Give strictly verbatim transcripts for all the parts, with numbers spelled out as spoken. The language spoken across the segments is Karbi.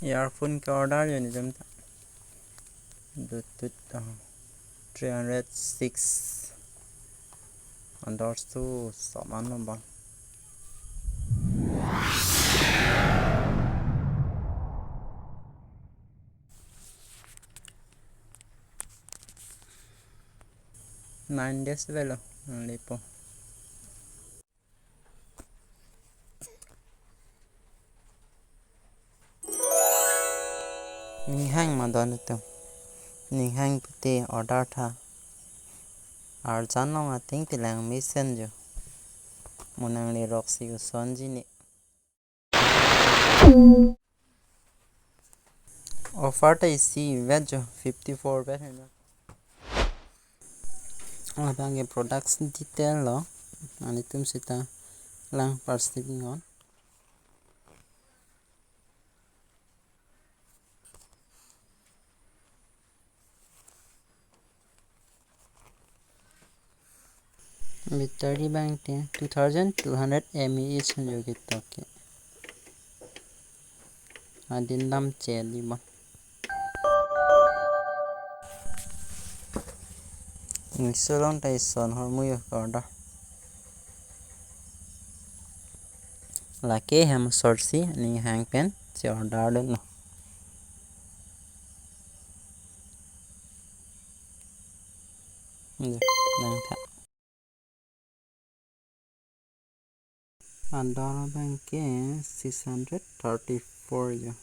Earphone ke-order jo nelitum ta. Bluetooth, ah, three hundred six. Ador su soman lo bang. Nine days avelo, nanglipo. Ning hang ma don itum. Ning hang pute order tha. Arjan long ateng pilang mesen jo. Mo nanglirok si usonji ne. Offer ta isi vet jo, fifty four vet hena. Labang ke products detail lo, nanglitum seta lang parsip non. Battery abang te two thousand two hundred mAh jo ketok ke. Adin dam che di bon. Meesho along ta ison ahormu jo ke-order. Lake hem sorsi ning hang pen che-order dunlo. Jo, nang tha. Ador abang ke six hundred thirty four jo.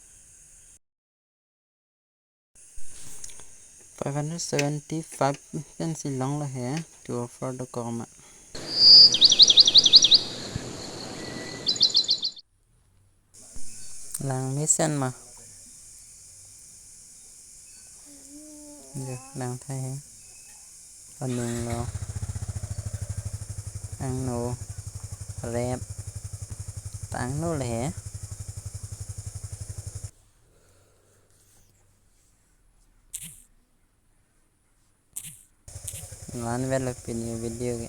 Five hundred seventy five pensi longlo he, tu offer dokok ma. Lang mesen ma. Jo, lang tha he. Anung lo. Angno. Rep. Tangno le he. Lan avelo pini video ke.